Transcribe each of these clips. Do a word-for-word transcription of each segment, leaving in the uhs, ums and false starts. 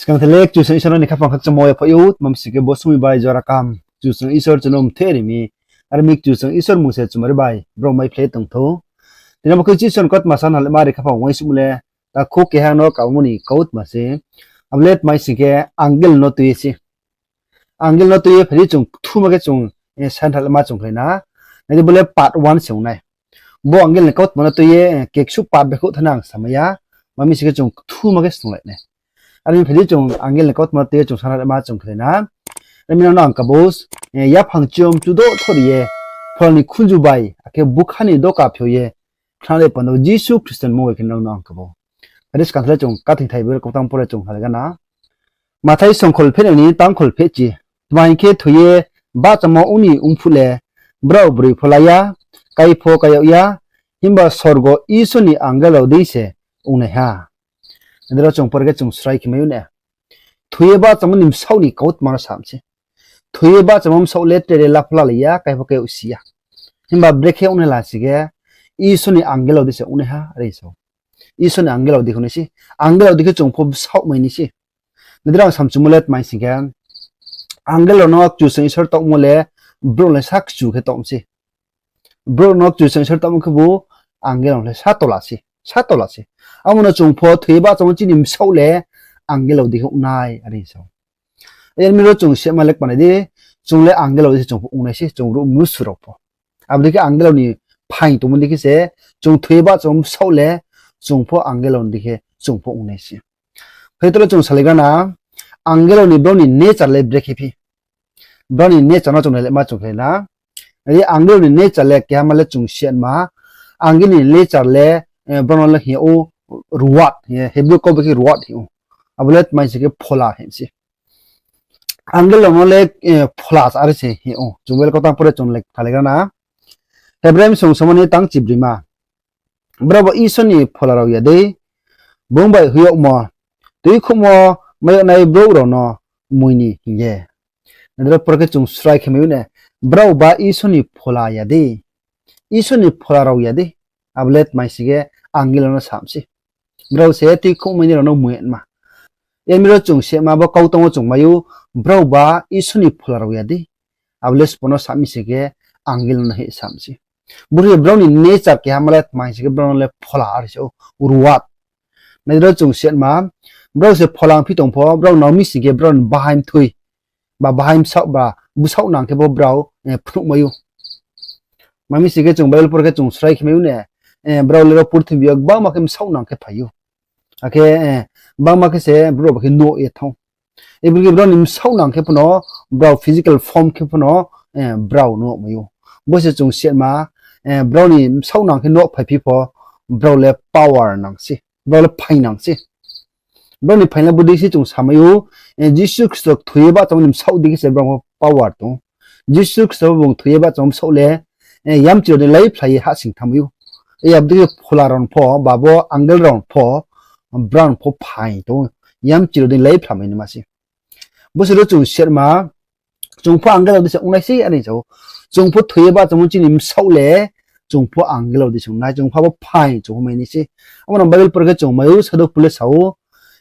Skang the le Kchusoyang Isor ni khaphang khakchangmo yaphaih ou, tma mi sing khe bo sumi bai jora kaham Kchusoyang Isor chung no mthe ri mi. Are mi Kchusoyang Isor mmung se chumari bai brouh maiphlai tong thou. Tini bo khe Kchusoyang ni kautma sanhalema ri khaphang uaingsouhmo le, takhu keha no kamo ni kautma se. Abo le tma mi sing khe angel no tui ye se. Angel no tui ye phai di chung kthuma khe chung, eh, sanhalema chung khlai na. Nai di bo le part one se ong nai. Bo angel ni kautma no tui ye, eh, keksu part bai khouh thanng nai ang samai ya. Tma mi sing khe chung kthuma khe snunglai nai. Are mi phai di chung angel ni kautma no tui ye chung sanhalema chung khlai na. Are mi nang no ang kabo, eh, yaphang chiom chudo thori ye, phola ni khunju bai, akhe bukha ni doka phio ye, khnalai panda Jisu Khristo ni mmung bai khe nang no ang kabo. Phai di skang the le chung kathing thai Bible kautang pore chung halai gana. Mathai songkhol pheh nai ni tangkhol pheh chi. Tma hing khe thoi ye bahchamo ong ni ongphuh le, brao broi pho la ya, kai pho kai yag ya, himba sorgo Isor ni angel rao dei se ong nai ha. Nai di ro chung pore khe chung srai khe mai ou ne. Thoi ye bahchamo ni bsaoh ni kautma no sa mi se. Thoi ye bahchamo bsaoh le tre le la pho lalai ya, kai pho kai yag si ya. Himba brekhe ong nai la sing khe, Isor ni angel rao dei se ong nai ha, are sa ou. Isor ni angel rao dei khe ong nai se. Angel rao dei khe chung pho bsaoh mai nai se. Nai di ro ang samchumo le tma mi sing khe, angel rao no Kchusoyang Isor taohmo le, brouh le sa kchu khe taoh mi se. Brouh no Kchusoyang Isor taohmo khebu angel rao le sa tola se, sa tola se. Abo no chung pho thoi ye bahchamo chini bsaoh le angel rao dei khe ong nai, are sa ou. Are mi ro chung sema le kmanai di, chung le angel rao dei se chung pho ong nai se, chung brouh mnusu rao pho. Abo dei khe angel rao ni phaing tongmo dei khe se, chung thoi ye bahchamo bsaoh le, chung pho angel rao dei khe chung pho ong nai se. Phai di tole chung salai gana, angel rao ni brao ni nature le brekhe phi. Brao ni nature no chung nailaima chung khlai na. Are angel rao ni nature le keha ma le chung sema, angel ni nature le, eh, brao no le hing ou ruach, hing ye, Hebrew kau bai khe ruach hing ou. Abo le tma mi sing khe phola hing se. Angel rao no le, eh, phola are se hing ou. Chung Bible kautang pore chung le khalai gana. Hebrai bsung somani tang chibrima. Brao ba Isor ni phola rao ya dei, bung bai hoih yagmo, tuikhouhmo mai yagnai brouh rao no moing ni hing ye. Nai di ro pore khe chung srai khe mai ou ne, brao ba Isor ni phola ya dei, Isor ni phola rao ya dei, abo le tma mi sing khe angel rao no sa mi se. Brao se tuikhouhmai ni rao no moing yagma. Are mi ro chung sema bo kautang wo chung mai ou, brao ba Isor ni phola rao ya dei, abo le sbo no sa mi sing khe angel rao no hing sa mi se. Bo khe brao ni nature keha ma le tma hing sing khe brao no le phola are se ou, ruach. Nai di ro chung sema, brao se phola ongphi tong pho, brao nang mi sing khe brao ni bahaing thoi, ba bahaing bsaoh ba, bsaoh nang khe pho brao, eh, phnuh mai ou. Tma mi sing khe chung Bible pore khe chung srai khe mai ou ne, eh, brao le ro purthimbi yo gbangma khe bsaoh nang khe phai ou. Akhe, eh, gbangma khe se brouh ba khe nuh ye thanng. Abo khe brao ni bsaoh nang khe pho no, brao physical form khe pho no, eh, brao nuh mai ou. Bo se chung sema, eh, brao ni bsaoh nang khe nuh phaiphi pho, brao le power nang se, brao le phaing nang se. Brao ni phaing le bodei se chung samai ou, eh, Jisu Khristo thoi ye bahchamo ni bsaoh dei khe se brao pho power tong ou. Jisu Khristo bung thoi ye bahchamo bsaoh le, eh, yamchi rao ni laiphlai ye hahsoing thanngmai ou. Eh, abo dei khe phola rao pho, ba bo angel rao pho, brao pho phaing tong ou. Yamchi rao ni laiphlai mai naima se. Bo se ro chung sema, chung pho angel rao dei se ong nai se are sa ou. Chung pho thoi ye bahchamo chini bsaoh le, chung pho angel rao dei se ong nai, chung pho abo phaing chung pho mai nai se. Abo no Bible pore khe chung mai ou, Sadhu Paul le sa ou,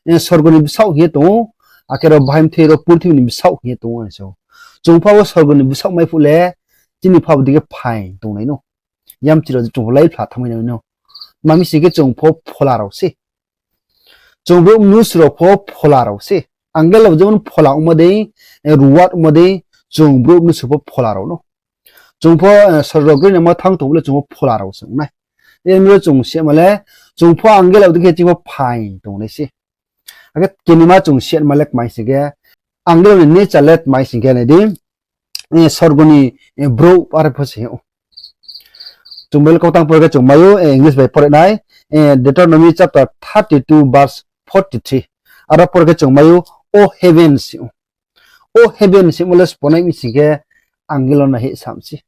eh, sorgo ni bsaoh hing ye tong ou, akhe ro bahaing thoi ro purthimbi ni bsaoh hing ye tong ou are sa ou. Chung pho abo sorgo ni bsaoh mai phuh le, chini pho abo dei khe phaing tong nai no. Yamchi rao chung pho laiphla thanngmai nai no. Tma mi sing khe chung pho phola rao se. Chung brouh mnusu rao pho phola rao se. Angel rao jemon phola ongmo dei, eh, ruach ongmo dei, chung brouh mnusu pho phola rao no. Chung pho, eh, sorgo grinamo thanng tong le chung pho phola rao se ong nai. Are mi ro chung sema le, chung pho angel rao dei khe chini pho phaing tong nai se. Akhe kenima chung sema le tma mi sing khe, angel rao ni nature le tma mi sing khe nai di, eh, sorgo ni, eh, brouh are pho se ou. Chung Bible kautang pore khe chung mai ou, eh, English bai pore nai, eh, Deuteronomy chapter thirty-two verse forty-three. Aro pore khe chung mai ou, O heavens, hing ou. O heavens hingmo le sbo nai mi sing khe angel rao no hing sa mi se.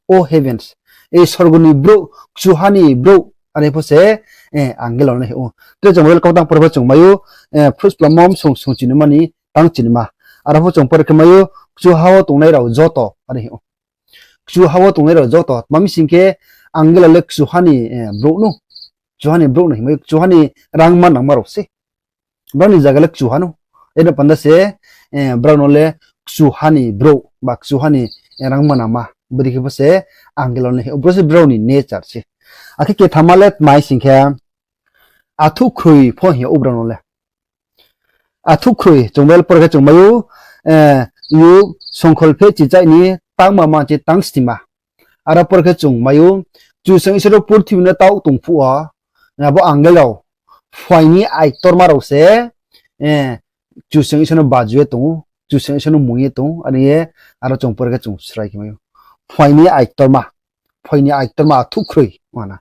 O heavens. Eh, sorgo ni brouh, kchuha ni brouh, are pho se, eh, angel rao no hing ou. Tre chung Bible kautang pore pho chung mai ou, eh, Phrutsplammo bsung sung chinima ni tang chinima. Aro pho chung pore khe mai ou, kchuha wo tongnai rao joto, are hing ou. Kchuha wo tongnai rao joto, tma mi sing khe angel rao le kchuha ni, eh, brouh no. Kchuha ni brouh no hingmai ou, kchuha ni rangma nangma rao se. Brao ni zaga le kchuha no. Eno panda se, eh, brao no le kchuha ni brouh, ba kchuha ni, eh, rangmanama, bodei khe pho se angel rao no hing ou, bo se brao ni nature se. Akhe kethama le tma hing khe, athuhkhroi pho hing ou brao no le. Athuhkhroi, chung Bible por khe chung mai ou, eh, yo songkhol phe chichaih ni tangma manchi tang stima. Aro por khe chung mai ou, Kchusoyang Isor no purthimbi no taoh tong phuh wo, abo angel rao, phuaing ni aitorma rao se, eh, Kchusoyang Isor no baju ye tong ou, Kchusoyang Isor no mung ye tong ou, are ye aro chung por khe chung srai khe mai ou. Phuaing ni aitorma, phuaing ni aitorma athuhkhroi, mana.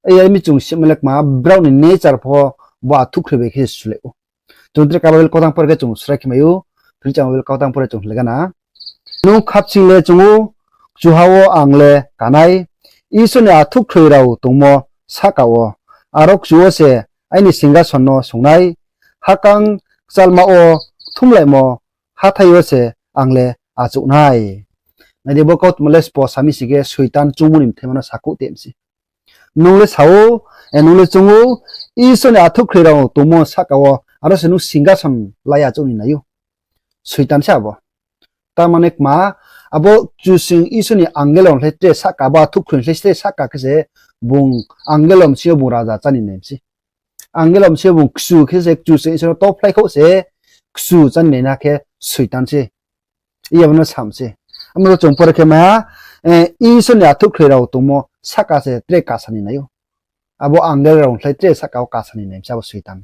Yar mi chung sima le kma, brao ni nature pho bo athuhkhroi bai khe sulai ou. Chung tre ka Bible kautang por khe chung srai khe mai ou, philchang Bible kautang por khe chung hlai gana. Nung khapsing le chung ou, kchuha wo ang le kanai, Isor ni athuhkhroi rao tongmo sahka wo, aro kchu wo se aini singkason no songnai, hakang kchalma wo kthumlaimo hathái yo se ang le achouh nai. Nai di, bo kautma le spo sami si khe Soitan chungmo ni mthaima no sakhouh te mi se. Nung le sa ou, eh, nung le chung ou, Isor ni athuhkhroi rao tongmo sahka wo, aro se nung singkason la ye achouh ni nai ou. Soitan se abo. Tar mane kma, abo Kchusoyang Isor ni angel rao ni tre sahka, abo athuhkhroi ni tre sahka khe se bung angel rao bsing yo bung raja chá ni nai mi se. Angel rao bsing yo bung kchu khe se Kchusoyang Isor no tophlai khouh se kchu chá ni nai na khe Soitan se. Iya bo no sam se. Amo chung por khe mai ha, eh, Isor ni athuhkhroi rao tongmo sahka se tre kasa ni nai ou. Abo angel rao ni tre sahka wo kasa ni nai mi se abo Soitan.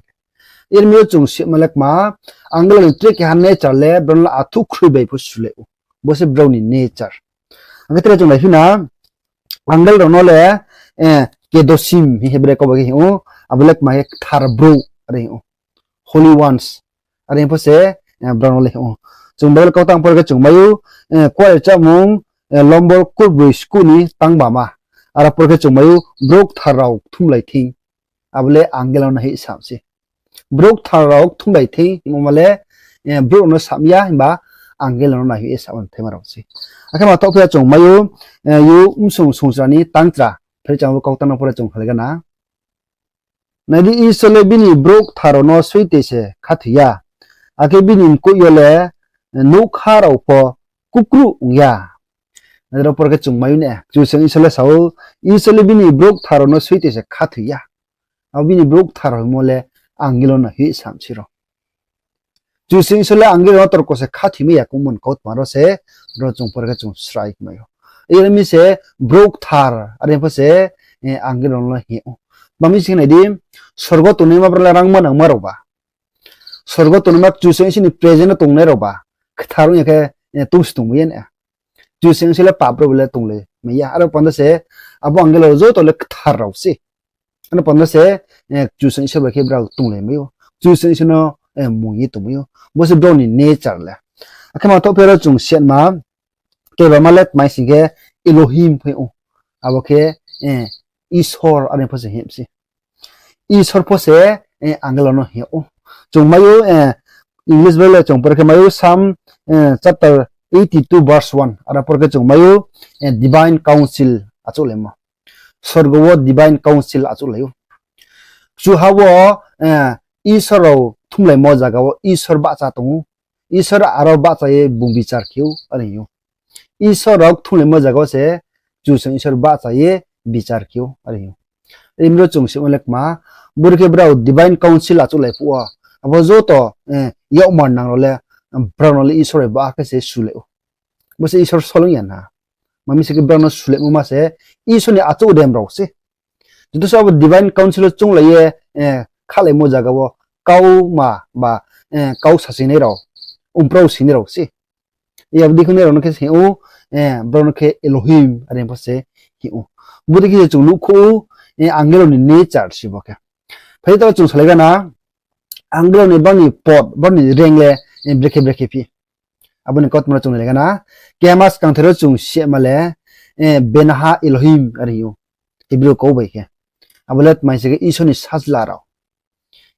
Yar mi yo chung sima le kma, angel rao ni tre keha nature le brao no athuhkhroi bai pho sulai ou. Bo se brao ni nature. Akhe tre chung lai phi na, angel rao no le, eh, kedoshim hing Hebrai kau bai khe hing ou, abo le kma khe kthar brouh are hing ou. Holy ones, are hing pho se, eh, brao no le hing ou. Chung Bible kautang por khe chung mai ou, eh, Kuarechamung, eh, lombor kurbroi skuh ni tangbama. Aro por khe chung mai ou, brouh kthar rao kthumlai thing. Abo le angel rao no naihoih sam se. Brouh kthar rao kthumlai thing hingmo ma le, eh, brouh rao no sam ya, himba angel rao no naihoih ye samo mthaima rao se. Akhe ma thoh phi ya chung mai ou, eh, yo Msung sungsra ni tangchra, philchang bo kautang no por khe chung hlai gana. Nai di, Isor le bini brouh kthar rao no soitei se khathoi ya. Akhe bini mkoih yo le, eh, nougkha rao pho kukruh ong ya. Nai di, aro por khe chung mai ou ne, Kchusoyang Isor le sa ou, Isor le bini brouh kthar rao no soitei se khathoi ya. Abo bini brouh kthar rao hingmo le angel rao no naihoih sam se ro. Kchusoyang Isor le angel rao no torko se khathoimai ya kongmo ni kautma ro se, ro chung por khe chung srai khe mai ou. Yar mi se brouh kthar, are pho se, eh, angel rao no hing ou. Tma mi sing khe nai di, sorgo tongnaima brao le rangmanangma rao ba. Sorgo tongnaima Kchusoyang Isor ni present wo tongnai rao ba. Kthar ong ya khe, eh, tong se tongmai ya ne. Kchusoyang Isor le pap rao le tonglai mai ya. Aro panda se, abo angel rao joto le kthar rao se. Ano panda se, eh, Kchusoyang Isor bai khe brao tonglai mai ou. Kchusoyang Isor no, eh, mung ye tongmai ou. Bo se brao ni nature le. Akhe ma thoh phi aro chung setma, kebama le tma sing khe Elohim hing ou. Abo khe, eh, Isor are pho se hing se. Isor pho se, eh, angel rao no hing ou. Chung mai ou, eh, English Bible le chung por khe mai ou Psalm, eh, chapter eighty two verse one. Aro por khe chung mai ou, eh, divine council achouhlaimo. Sorgo wo divine council achouhlai ou. Kchuha wo, eh, Isor rao kthumlaimo zaga wo Isor bahcha tong ou. Isor aro bahcha ye bung bichar khe ou, are hing ou. Isor rao kthumlaimo zaga wo se Kchusoyang Isor bahcha ye bichar khe ou, are hing ou. Rimro chung simo le kma, bori khe brao divine council achouhlai phuh wo, abo joto, eh, yakmar nang rao le, brao no le Isor bai ba khe se sulai ou. Bo se Isor solong ya na. Tma mi sing khe brao no sulaimo ma se Isor ni achouh dem rao se. Joto se abo divine council wo chounglai ye, eh, khalaimo zaga wo kauma ba, eh, kau sasingnai rao, ongprao singnai rao se. Abo dei khe nai rao no khe hing ou, eh, brao no khe Elohim are pho se hing ou. Bodei khe se chung nuhkhouh ou, eh, angel rao ni nature se bo khe. Phai di, taoh chung salai gana, angel rao ni brao ni pod, brao ni rank le, eh, brekhe brekhe phi. Abo ni kautma no chung nai gana, kehama skangthai ro chung sima le, eh, Benaha Elohim are hing ou. Hebrew kau bai khe. Abo le tma sing khe Isor ni sajla rao.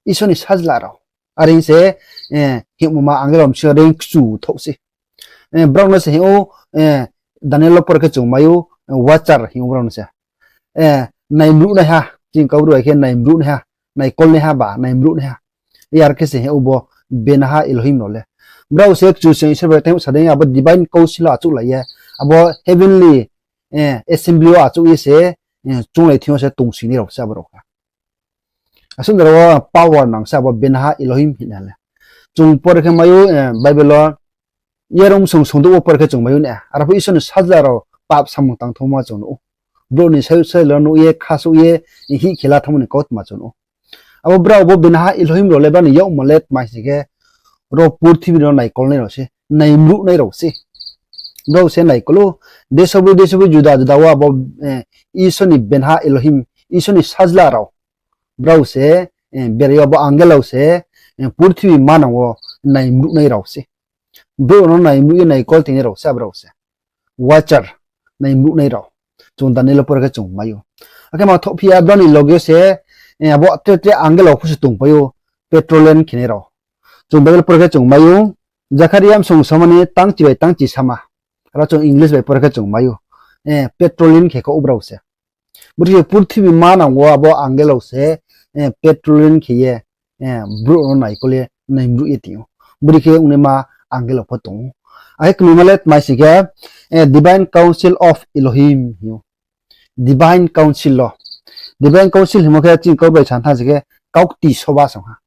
Isor ni sajla rao. Are hing se, eh, hingmo ma angel rao bsing yo rank kchu thouh se. Eh, brao no se hing ou, eh, Daniel wo por khe chung mai ou, eh, watcher hing ou brao no se. Eh, naimruhnaiha, chini Kaubru bai khe naimruhnaiha, naikolnaiha ba, naimruhnaiha. Yar khe se hing ou bo, Benaha Elohim rao le. Brao se Kchusoyang Isor bai tang sa dei abo divine council achouhlai ye, abo heavenly assembly wo achouh ye se, chounglai thing yo se tongsingnai rao se abo rao khe. Asuh jora wo power nang se abo Benaha Elohim hing ye le. Chung pore khe mai ou, Bible wo Yarom song songdouh wo pore khe chung mai ou na. Aro pho Isor ni sajla rao pap samung tang thanngmo chung nuh ou. Brouh ni sajla rao nuh ye, khasouh ye, hih khela thanngmo ni kautma chung nuh ou. Abo brao bo Benaha Elohim rao le brao ni yakmung le tma sing khe, ro purthimbi no naikol nai rao se, naimruhnai rao se. Brao se naikol ou, desoboi desoboi juda juda wo abo, Isor ni Benaha Elohim, Isor ni sajla rao. Brao se, berai yo abo angel rao se, purthimbi manang wo naimruhnai rao se. Brouh no naimruh ye naikol tingnai rao se, abo rao se. Watcher, naimruhnai rao. Chung Daniel wo pore khe chung mai ou. Akhe ma thohphi ya brao ni loge yo se, abo tre tre angel rao pho se tongpai ou, patrolling khenai rao. Chung Bible pore khe chung mai ou, Jakharia msong somani tangchi bai tangchi sama. Aro chung English bai pore khe chung mai ou. Patrolling khe kho brao se. Bodei khe purthimbi manang wo abo angel rao se, patrolling khe ye, brouh no naikol ye naimruh ye tong ou. Bodei khe ongnaima angel rao pho tong ou. Akhe knoima le tma sing khe, divine council of Elohim hing ou. Divine council wo. Divine council hingmo khe chini kau bai sa thanng sing khe kaukti soba song ha.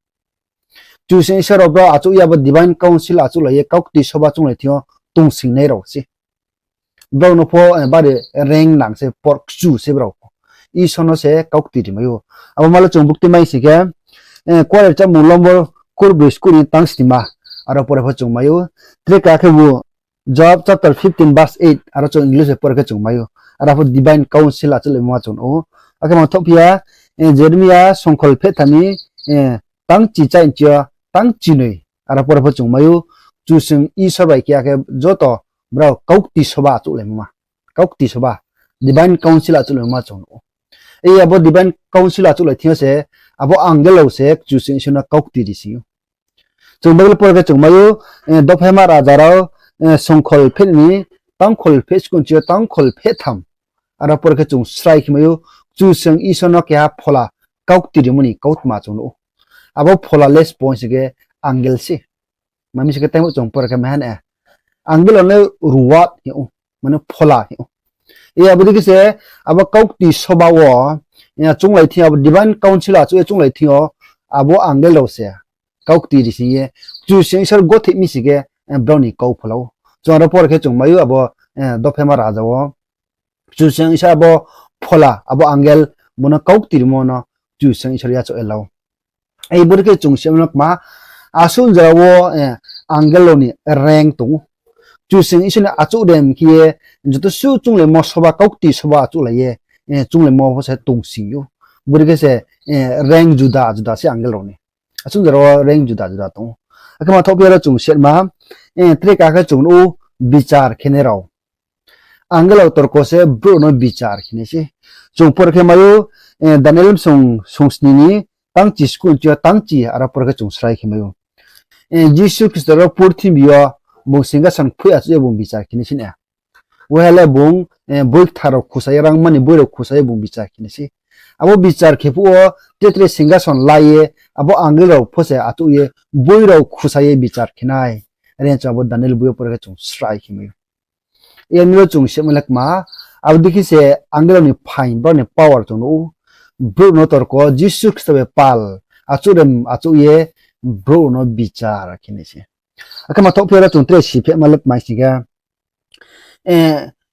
Kchusoyang Isor rao brao achouh ye abo divine council achouhlai ye kaukti soba chounglai thing yo tongsingnai rao se. Brao no pho, bari rank nang se, por kchu se brao pho. Isor no se kaukti rimai ou. Abo ma le chung bukti mai sing khe, Kuarenouh chámung lombor kurbroi skuh ni tang snima. Aro pore pho chung mai ou. Tre ka khebu Job chapter fifteen verse eight, aro chung English bai pore khe chung mai ou. Aro pho divine council achouhlaimo ma chung ou. Akhe ma thohphi ya, Jeremia songkhol phehtham ni, tangchi chainchi yo, tangchinoi, aro pore pho chung mai ou, Kchusoyang Isor bai khe akhe joto brao kaukti soba achouhlaimo ma. Kaukti soba, divine council achouhlaimo ma chung nuh ou. Abo divine council achouhlai thing yo se, abo angel rao se Kchusoyang Isor no kaukti ri sing ou. Chung Bible pore khe chung mai ou, dophaima raja rao, songkhol pheh ni, tangkhol pheh skuh ni chi yo tangkhol phehtham. Aro pore khe chung srai khe mai ou, Kchusoyang Isor no keha phola kaukti rimo ni kautma chung nuh ou. Abo phola le sbo sing khe angel se. Mami sing khe tei chung pore khe mai ha na. Angel rao no ruat hing ou, mane phola hing ou. Abo dei khe se, abo kaukti soba wo, chounglai thing yo, abo divine council achouh ye chounglai thing yo, abo angel rao se kaukti ri sing ye, Kchusoyang Isor gotheh mi sing khe, brao ni kau phola ou. Chung aro pore khe chung mai ou abo, dophaima raja wo. Kchusoyang Isor abo phola, abo angel, bo no kaukti rimo no Kchusoyang Isor yachaoh ye la ou. Bodei khe chung simo le kma, asuh jora wo, angel rao ni rank tong ou. Kchusoyang Isor ni achouh rem khe ye, joto suh chounglaimo soba, kaukti soba achouhlai ye, chounglaimo pho se tongsing ou. Bodei khe se, rank juda juda se angel rao ni. Asuh jora wo rank juda juda tong ou. Akhe ma thohphi ya ro chung sima, tre ka khe chung nuh ou bichar khenai rao. Angel rao torko se brouh no bichar khenai se. Chung pore khe mai ou, Daniel song, song sni ni tangchi skuh ni chi yo tangchi, aro pore khe chung srai khe mai ou. Jisu Khristo ro purthimbi yo bung singkason kphoih achouh ye bung bichar khenai se na. Uaha le bung, boi kthar rao khusa ye, rangma ni boi rao khusa ye bung bichar khenai se. Abo bichar khe phuh wo tre tre singkason la ye, abo angel rao pho se achouh ye, boi rao khusa ye bichar khenai. Are chung abo Daniel boi yo pore khe chung srai khe mai ou. Yar mi ro chung simo le kma, abo dei khe se angel rao ni phaing, brao ni power chung nuh ou. Brouh no torko, Jisu Khristo bai pal, achouh rem achouh ye, brouh no bichar khenai se. Akhe ma thohphi ya ro chung tre si phehma le tma sing khe,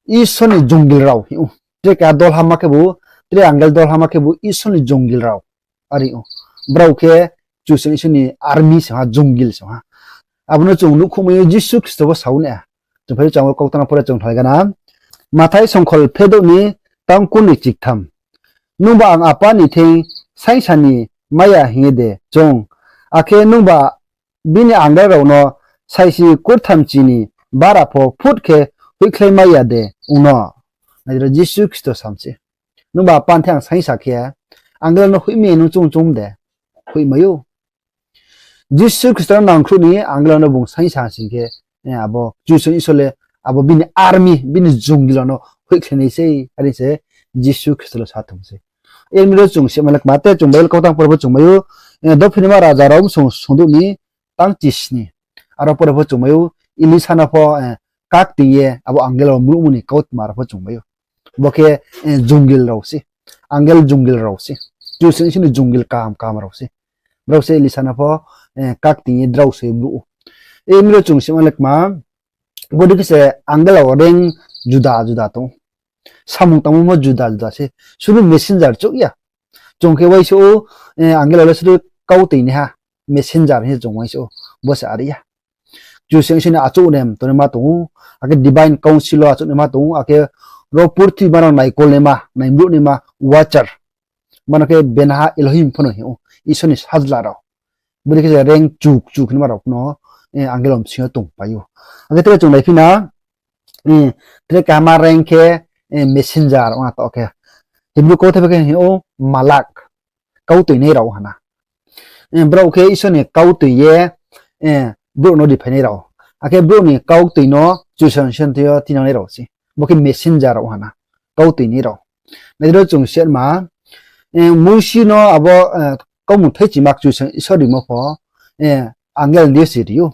Isor ni jongil rao hing ou. Tre ka dolhama khebu, tre angel dolhama khebu Isor ni jongil rao. Are ou. Brao khe Kchusoyang Isor ni army se ha, jongil se ha. Abo no chung nuhkhouhmai ou Jisu Khristo bo sa ou na. Chung phai ou chung abo kautang pore chung thalai gana. Mathai songkhol phedouh ni tang kurnoi chiktham. Nungba ang Apa ni thing saingsa ni mai ya hing ye de chung? Akhe nungba bini angel rao no saisi kurthamchi ni bara pho phut khe hoihkhlai mai ya de ong no? Nai di ro, Jisu Khristo sam se. Nungba Apa ni thing ang saingsa khe, angel rao no hoih mi nung chung chung de? Hoihmai ou. Jisu Khristo no nangkhruh ni angel rao no bung saingsa sing khe, abo Kchusoyang Isor le abo bini army, bini jongil rao no hoihkhlainai sei, are se Jisu Khristo le sa tong se. Yar mi ro chung sima le kma te chung Bible kautang pore pho chung mai ou, dophaima raja rao song, songdouh ni tang chisni. Aro pore pho chung mai ou, Elisa no pho, eh, kak toing ye abo angel rao mruhmo ni kautma rao pho chung mai ou. Bo khe, eh, jungil rao se. Angel jungil rao se. Kchusoyang Isor ni jungil kaham kaham rao se. Brao se Elisa no pho, eh, kak toing ye drao soi mruh ou. E mruh chung sima lekma, bodei khe se angel rao rank juda juda tong ou. Samung tangmo mo juda juda se. Sudu messenger chouh ya. Chung khe uaingsouh ou, eh, angel rao le sudu kau toingnaiha, messenger hing ye chung uaingsouh ou. Bo se are ya. Kchusoyang Isor ni achouh nem tongnaima tong ou, akhe divine council wo achouh naima tong ou, akhe ro purthima rao naikolnaima, naimruhnaima, watcher. Mano khe Benaha Elohim pho no hing ou, Isor ni sajla rao. Bodei khe se rank kchu kchu khe naima rao pho no, eh, angel rao bsing yo tongpai ou. Akhe tre chung naiphi na, eh, tre kahama rank khe, eh, messenger ong ha taoh khe. Hebrew kauthai bai khe hing ou malak, kau toingnai rao ha na. Eh, brao khe Isor ni kau toi ye, eh, brouh no riphainai rao. Akhe brouh ni kau toi no Kchusoyang Isor ni thing yo tinangnai rao se. Bo khe messenger rao ha na. Kau toingnai rao. Nai di ro chung sima, eh, Musi no abo, eh, kaumung thaichima Kchusoyang Isor rimo pho, eh, angel ni se ri ou.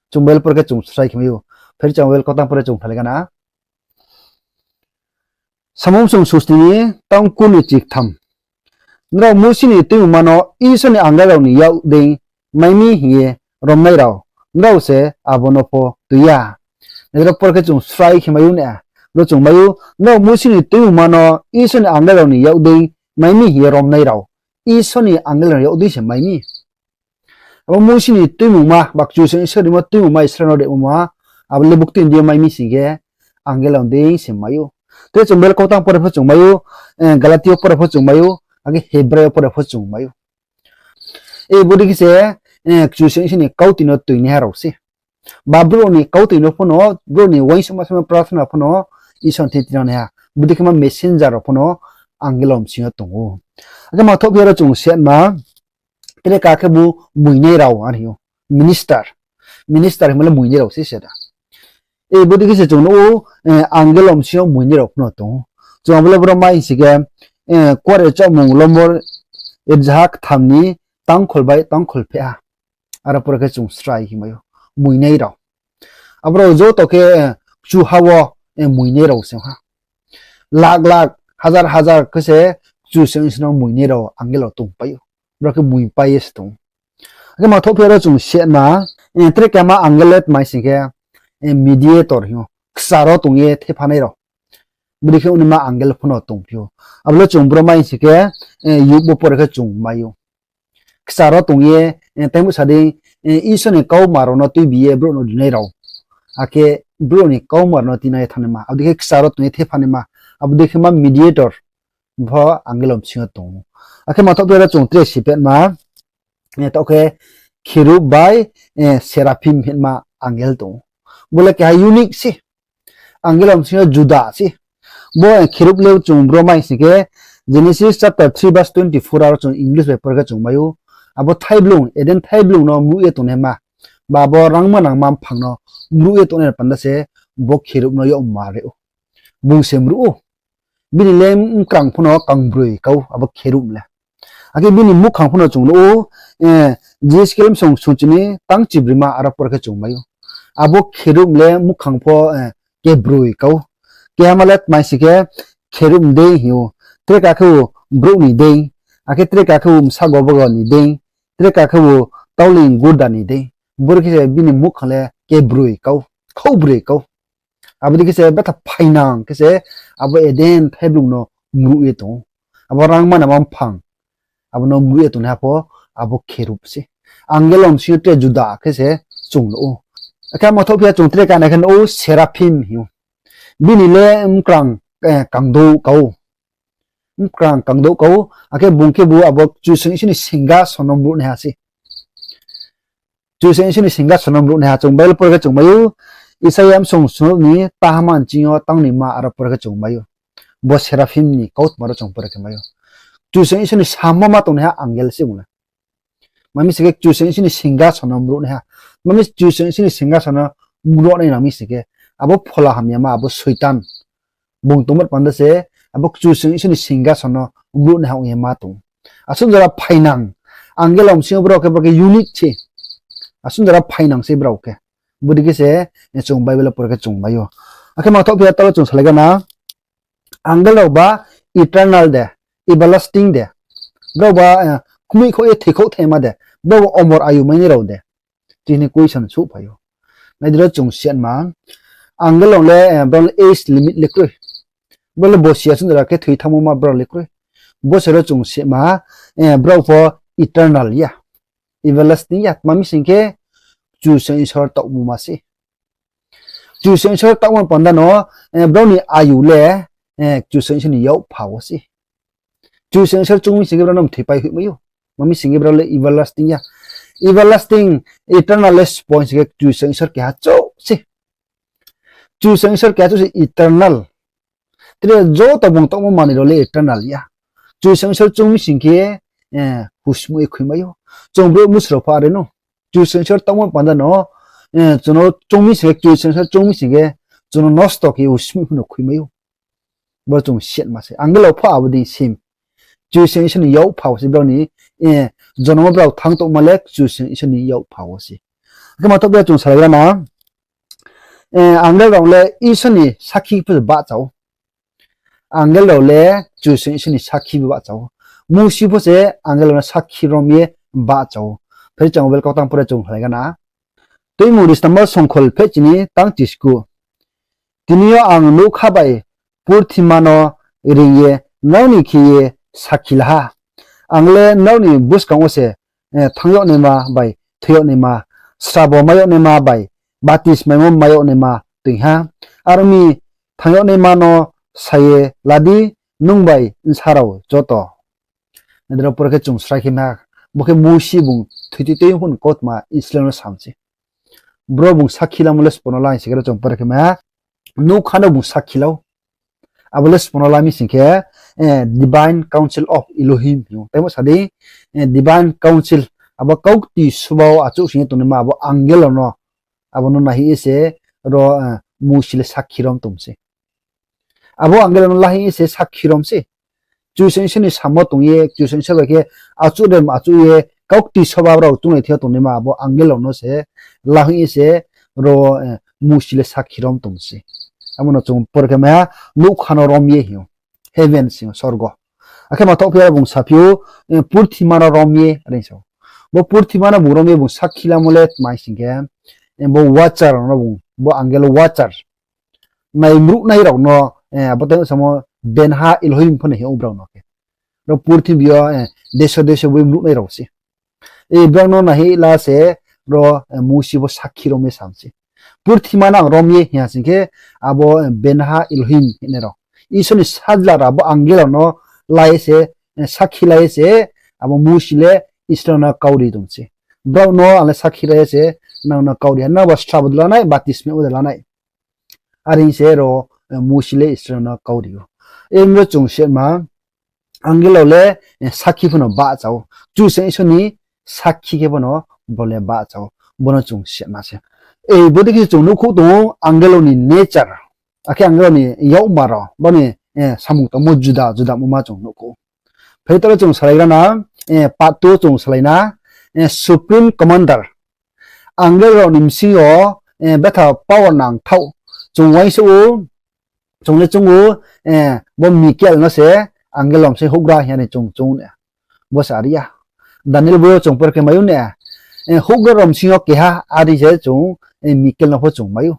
Chung Bible pore khe chung srai khe mai ou. Pherchang Bible kautang pore chung phalai ga na. Samung sung susni ni tang kuni chiktham. Nrao Musi ni tuimungma no Isor ni angel rao ni yak dei mai mi hing ye romnai rao, nrao se abo no pho tui ya. Nrao pore khe chung srai khe mai ou na, ro chung mai ou, nrao Musi ni tuimungma no Isor ni angel rao ni yak dei mai mi hing ye romnai rao, Isor ni angel rao ni yak dei se mai mi. Abo Musi ni tuimungma, ba Kchusoyang Isor rimo tuimungma Israel no rimo ma, abo le buktui ni deing yo mai mi sing khe, angel rao ni deing se mai ou. Tre chung Bible kautang pore pho chung mai ou, eh, Galati yo pore pho chung mai ou, akhe Hebrai yo pore pho chung mai ou. E bodei khe se, eh, Kchusoyang Isor ni kau toi no toingnaiha rao se. Ba brouh ni kau toi no pho no, brouh ni uaingsouhma sama prarthana pho no, Isor ni thing yo tinangnaiha. Bodei khe ma messenger rao pho no, angel rao bsing yo tong ou. Akhe ma thohphi aro chung sima, tre ka khe bo muinai rao are hing ou. Minister. Minister hingmo le muinai rao se se da. E bodei khe se chung nuh ou, eh, angel rao bsing yo muinai rao pho no tong ou. Chung abo le boro mai hing sing khe, eh, kuare chahmung lombor, eh, jaha ktham ni tangkhol bai tangkhol pheh ha. Aro pore khe chung srai khe mai ou. Muinai rao. Abo rao joto khe, eh, kchuha wo, eh, muinai rao se ha. Lak lak, hazar hazar khe se Kchusoyang Isor no muinai rao angel rao tongpai ou. Brao khe muipai ye se tong ou. Akhe ma thohphi aro chung sima, eh, tre kahama angel le tma hing sing khe, eh, mediator hing ou. Kchar wo tong ye thephanai rao. Bodei khe ongnaima angel pho no tongphi ou. Abo le chung boro mai hing sing khe, eh, Job bo pore khe chung mai ou. Kchar wo tong ye, eh, tei bo sa dei, eh, Isor ni kauma rao no tuibi ye brouh no rinai rao. Akhe brouh ni kauma rao no tinang ye thanngnaima. Abo dei khe kchar wo tong ye thephanaima. Abo dei khe ma mediator pho angel rao bsing yo tong ou. Akhe ma thohphi aro chung tre siphetma, eh, taoh khe Kherub bai, eh, Seraphim hingma angel tong ou. Bo le keha unique se. Angel rao bsing yo juda se. Bo, eh, Kherub le chung boro mai sing khe Genesis chapter three verse twenty-four aro chung English bai pore khe chung mai ou. Abo thaiblung, Eden thaiblung no mruh ye tongnaima. Ba abo rangma nangma mphang no mruh ye tongnai panda se bo Kherub no yagma ri ou. Bung se mruh ou. Bini le mkrang pho no kangbroi kau abo Kherub le. Akhe bini muhkhang pho no chung nuh ou, eh, Jeskiel bsung sungchi ni tang chibrima aro pore khe chung mai ou. Abo Kherub le muhkhang pho, eh, kebroi kau. Kehama le tma hing sing khe Kherub ni deing hing ou. Tre ka khe ou brouh ni deing. Akhe tre ka khe ou bsago bago ni deing. Tre ka khe ou tauling gurda ni deing. Boro khe se bini muhkhang le kebroi kau. Khouhbroi kau. Abo dei khe se betha phainang khe se abo Eden thaiblung no mruh ye tong ou. Abo rangma nangma mphang. Abo no mruh ye tongnaiha pho abo Kherub se. Angel rao bsing yo tre juda khe se chung nuh ou. Akhe ma thohphi ya chung tre ka nai khe nuh ou Seraphim hing ou. Bini le mkrang, eh, kangdouh kau. Mkrang kangdouh kau, akhe bung khebu abo Kchusoyang Isor ni singkason no mruhnaiha se. Kchusoyang Isor ni singkason no mruhnaiha chung Bible pore khe chung mai ou, Isaia bsung sung ni tahama nching yo tang nima aro pore khe chung mai ou. Bo Seraphim ni kautma ro chung pore khe mai ou. Kchusoyang Isor ni sammo ma tongnaiha angel se bung le. Mami sing khe Kchusoyang Isor ni singkason no mruhnaiha. Mami Kchusoyang Isor ni singkason no mruhnai nang mi sing khe, abo phola hamyama, abo Soitan. Bung tongmo panda se, abo Kchusoyang Isor ni singkason no mruhnaiha ong ye ma tong ou. Asuh jora phainang, angel rao bsing yo boro khe, boro khe unique se. Sunjara phainang se brao khe. Bodei khe se, eh, chung Bible wo pore khe chung mai ou. Akhe mangthoh phi ya talo chung salai gana. Angel rao ba eternal de, everlasting de. Brao ba, eh, kmui khouh ye thoi khouh thaima de. Brao ba omor ayu mainai rao de. Chini question souhphai ou. Nai di ro chung siatma. Angel rao le, eh, brao le age limit le kroi. Brao le bosi ya sunjara khe thoi thanngmo ma brao le kroi. Bo se ro chung siatma, eh, brao pho eternal ya. Everlasting ya, tma mi sing khe Kchusoyang Isor taohmo ma se. Kchusoyang Isor taohmo panda no, eh, brao ni ayu le, eh, Kchusoyang Isor ni yak pha wo se. Kchusoyang Isor choung mi sing khe brao no mthoi pai hoih mai ou. Tma mi sing khe brao le everlasting ya. Everlasting, eternal le sbo sing khe Kchusoyang Isor keha chouh se. Kchusoyang Isor keha chouh se eternal. Tre joto bung taohmo manoi rao le eternal ya. Kchusoyang Isor choung mi sing khe, eh, husmuh ye khui mai ou. Chung brouh mnusu rao pho are no. Kchusoyang Isor taohmo panda no, eh, chung no choung mi sing khe, Kchusoyang Isor choung mi sing khe, chung no nosto khe husmuh pho no khui mai ou. Bo chung siatma se. Angel rao pho abo dei same. Kchusoyang Isor ni yak pha wo se brao ni, eh, jonom wo brao thanng tongma le Kchusoyang Isor ni yak pha wo se. Akhe mangthoh phi ya chung salai gana. Eh, angel rao le Isor ni sakhi pho se bahcha ou. Angel rao le Kchusoyang Isor ni sakhi pho bahcha ou. Mousi pho se angel rao no sakhi rom ye bahcha ou. Phai di chung Bible kautang pore chung salai gana. Tuimung ri stamma songkhol pheh chini tang chisku. Tini yo ang nougkha bai purthima no reing ye nrao ni khe ye sakhi la ha. Ang le nrao ni buskang wo se, eh, thanng yag naima bai thoi yag naima, srabo mai yag naima bai batismaimo mai yag naima toing ha. Aro mi thanng yag naima no sa ye la di, nung bai nsa rao joto. Nai di ro pore khe chung srai khe ma, bo khe Mousi bung thoi tui tei pho ni kautma Israel no sam se. Bro bung sakhi lamo le sbo no la hing se khe ro chung pore khe ma, nougkha no bung sakhi la ou. Abo le sbo no la mi sing khe, eh, divine council of Elohim hing ou. Tei bo sa di, eh, divine council, abo kaukti soba wo achouh sing ye tongnaima abo angel rao no, abo no nai hing ye se ro, eh, Mousi le sakhi rom tong se. Abo angel rao no la hing ye se sakhi rom se. Kchusoyang Isor ni samo tong ye, Kchusoyang Isor bai khe achouh rem achouh ye, kaukti soba rao choungnai thing yo tongnaima abo angel rao no se la hing ye se ro, eh, Mousi le sakhi rom tong se. Abo no chung pore khe ma, nougkha no rom ye hing ou. Heaven sing ou, sorgo. Akhe mangthoh phi ya bung saphi ou, eh, purthima no rom ye, are sa ou. Bo purthima no bung rom ye bung sakhi lamo le tma hing sing khe, eh, bo watcher rao no bung, bo angel watcher. Nai mruhnai rao no, eh, abo tei samo Benha Elohim pho no hing ou brao no khe. Ro purthimbi yo, eh, deso deso boi mruhnai rao se. Eh, brao no nai hing la se ro, eh, Mousi bo sakhi rom ye sam se. Purthima no ang rom ye hing ha sing khe abo, eh, Benha Elohim hingnai rao. Isor ni sajla rao abo angel rao no la ye se, eh, sakhi la ye se, abo Mousi le Israel no kau ri tong se. Brao no ang le sakhi la ye se, nang no kau ri ha, nang ba srabo de la nai, batismaimo de la nai. Are hing se ro, eh, Mousi le Israel no kau ri ou. Abo no chung siatma, angel rao le, eh, sakhi pho no bahcha ou. Kchusoyang Isor ni sakhi khe pho no bo le bahcha ou. Bo no chung siatma se. Eh, bodei khe chung nuhkhouh tong ou angel rao ni nature. Akhe angel rao ni yakmar rao, bo ni, eh, samung tangmo juda juda mungma chung nuhkhouh. Phai di talo chung salai gra na, eh, part two chung salai na, eh, Supreme Commander. Angel rao ni bsing yo, eh, betha power nangthaoh. Chung uaingsouh ou, chung le chung ou, eh, bo Mikel no se angel rao bsing houhgra hing ye chung chung ne. Bo se are ya. Daniel boi yo chung pore khe mai ou ne, eh, houhgra rao bsing yo keha are se chung, eh, Mikel no pho chung mai ou.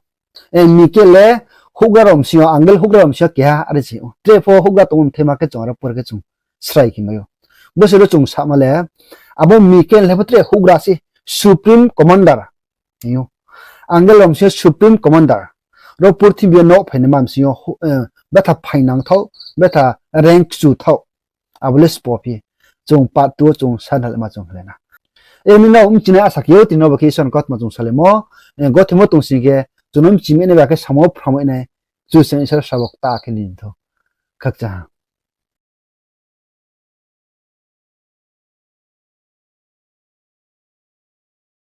Eh, Mikel le houhgra rao bsing yo, angel houhgra rao bsing yo keha are se ou. Tre pho houhgra tongmo mthaima khe chung aro pore khe chung srai khe mai ou. Bo se ro chung sama le, abo Mikel le pho tre houhgra se, supreme commander. Hing ou. Angel rao bsing yo supreme commander. Ro purthimbi yo nouh phainaima bsing yo, eh, betha phainangthaoh, betha rank kchuthaoh. Abo le sbo phi. Chung part two chung sa nalma chung le na. Eh, nini no mchinai asa khe ou, tini no bo khe Isor ni kautma chung salaimo, eh, gothemo tong sing khe, chung no mchimai nai ba khe samo phramai nai, Kchusoyang Isor srabo kta khe lin thou. Khakchang ha.